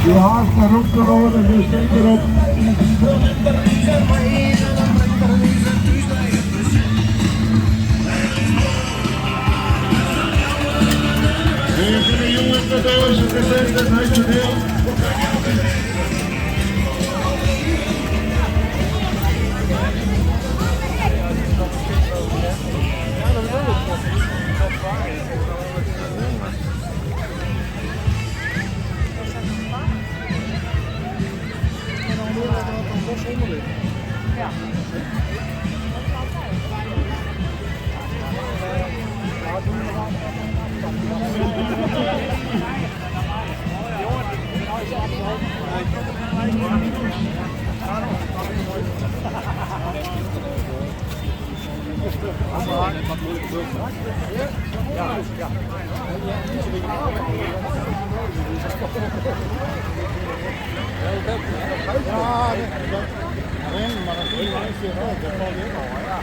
Je haast naar op te worden, dus denk erop. De jongens cadeaus, het is het deel. Ja. Dat is altijd. Ja, nee, maar dat is niet dat valt ook al. Ja.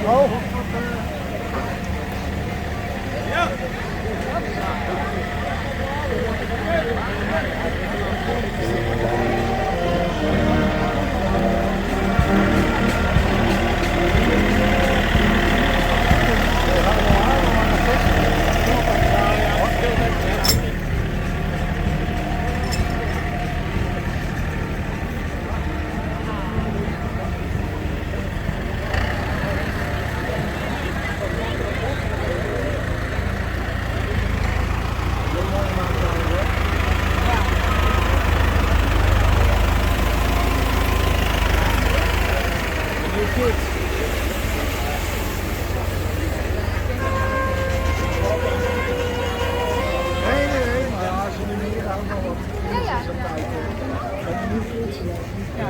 Oh. Nee, nee, nee, maar als je nu meer houdt, dan wat. Ja, ja. Met de nieuwe kids, ja.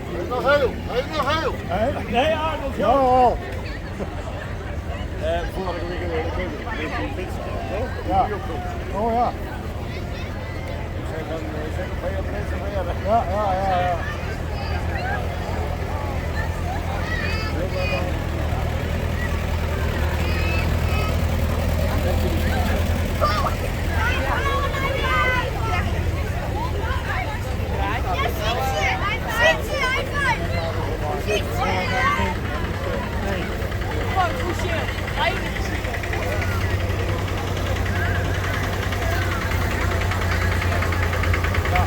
Hij is nog heel, hij is nog heel. Hè? Nee, Arnold. Ja, al. Vorige week in de fietsen, toch? Ja. Oh ja. Ik zei van, zeg, ben je op mensen van ja, Ja, ja, ja, ja. Ja, fietsen! Fietsen, high five! Fietsen! Gewoon poesje. Eindelijk gezien. Ja.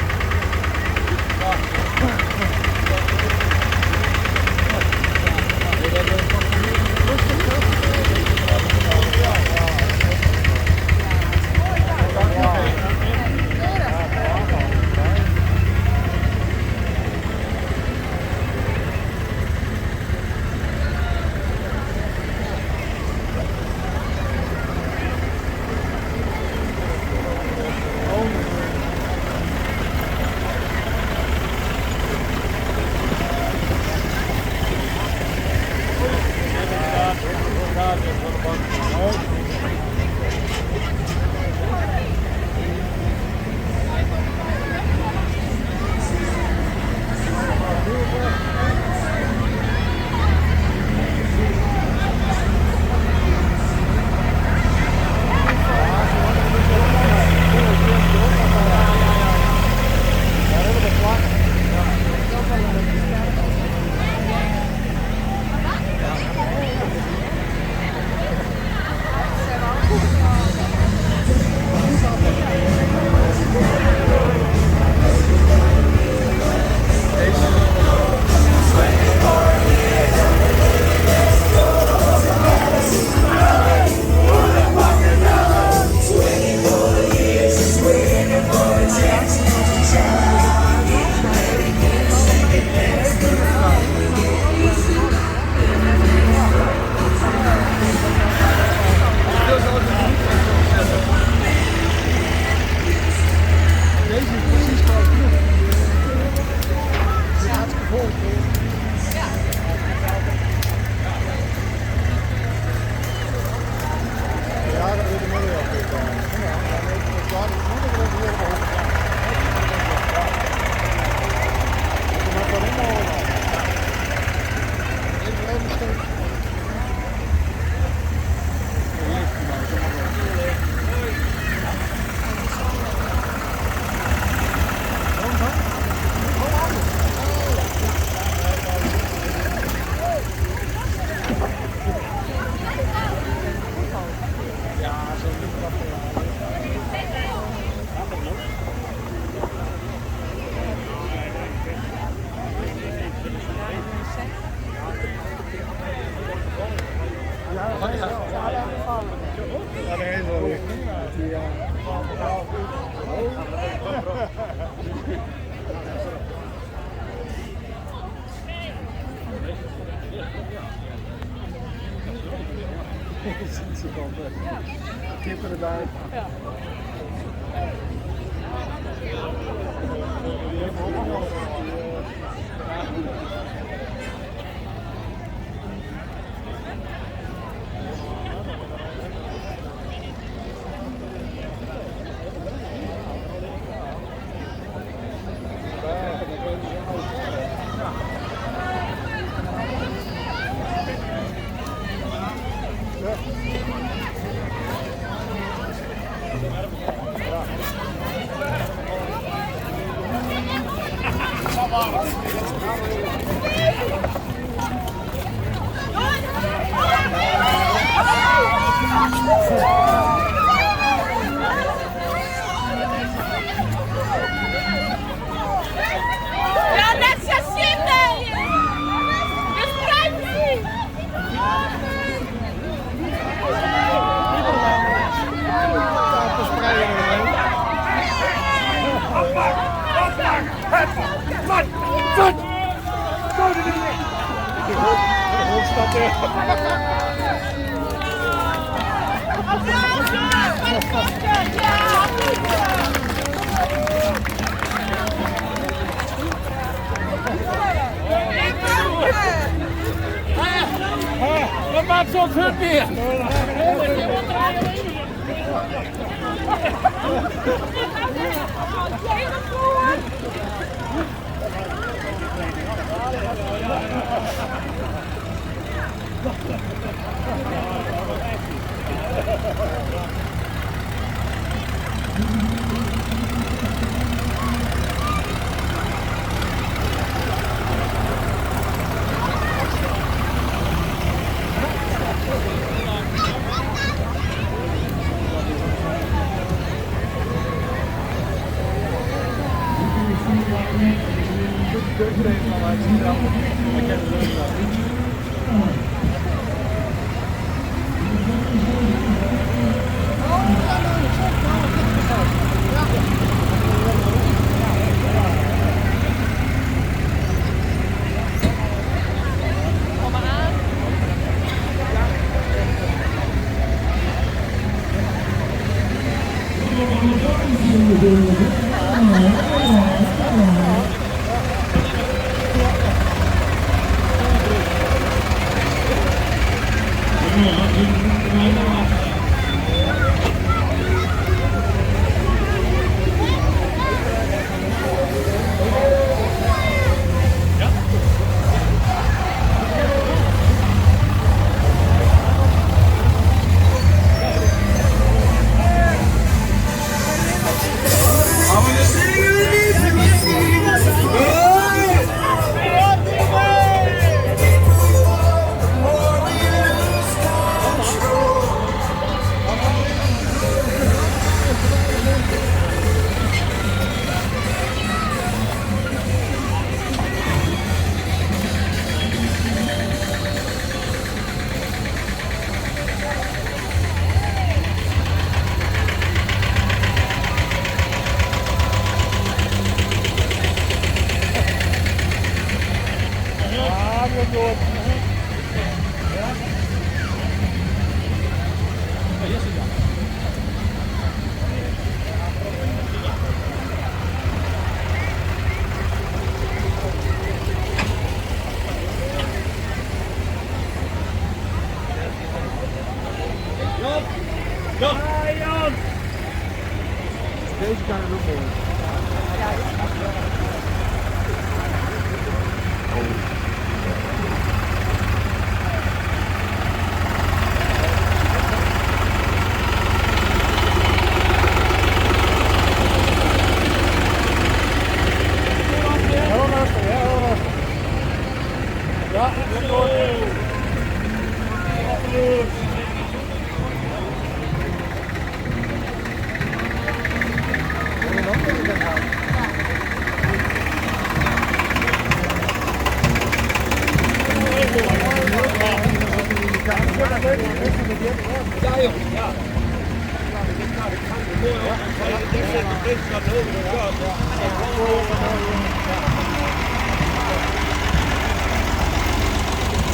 Kippen erbij. Ja. Ja, net sa slim, nee! Dit is privacy! Applaus, jongens! Ja, goed zo! Wat maakt zo'n hut weer? Kom maar aan. Deze kan het ook mooi.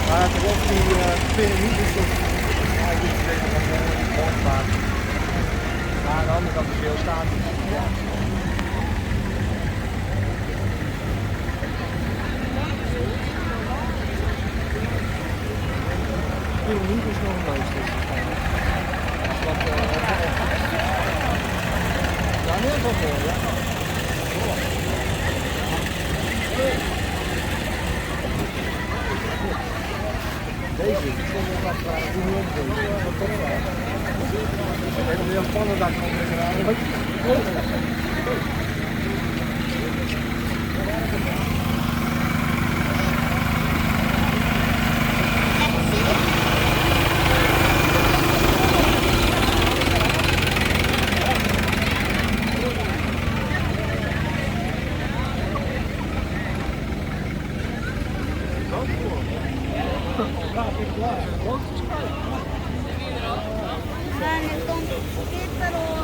Maar toch ook die piramides. Ja, ik weet niet wat mooi maar. Maar aan de andere kant is het heel statisch. Ja. Piramide is nog het leukste. Dus dat, ja, nee, dat is wel mooi, ja. Deze, die stond nog wat toen niet om. Wat top. Helemaal spannend daar En er komt kippenrol.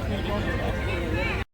Hoe lang